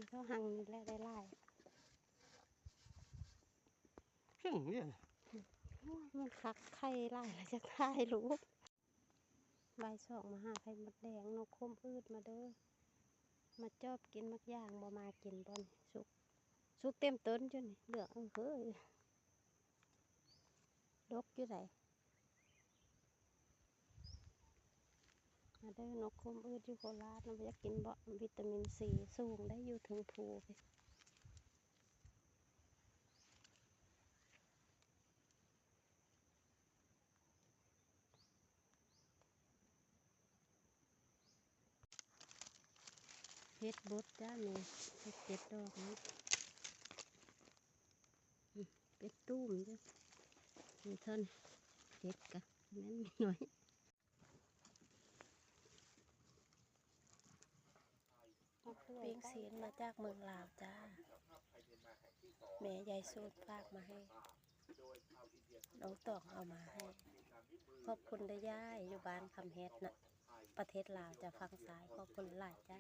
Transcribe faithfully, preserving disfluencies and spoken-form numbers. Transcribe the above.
เขาหั่งนี่แหละได้หลาย เพียงเนี่ย โอ้ยมันคักไข่หลายแล้วจะถ่ายรูปบ่ายสองมาหาไข่มดแดงนกขมอืดมาเด้อ มาจอบกินมักย่างบ่มากินบ่อนสุก สุกเต็มต้นอยู่นี่เหลืองเออเฮ้ยดกอยู่ไหนมาเด้อนกขมอืดอยู่โคราชนะบ่อยากกินบ่วิตามินซีสูงได้อยู่ถึงภูไป เห็ดบดจ้าแม่เห็ดเจ็ดดอกนะอืมเป็นตูมจ้ะมีเท่านี้เห็ดกะแม่นมีน้อย ปิ้งศีลมาจากเมืองลาวจ้า แม่ยายสูตรฝากมาให้ น้องตองเอามาให้ ขอบคุณเด้อย่ายอยู่บ้านคำเฮ็ดนะ ประเทศลาวจะฝั่งซ้าย ขอบคุณหลายจ้า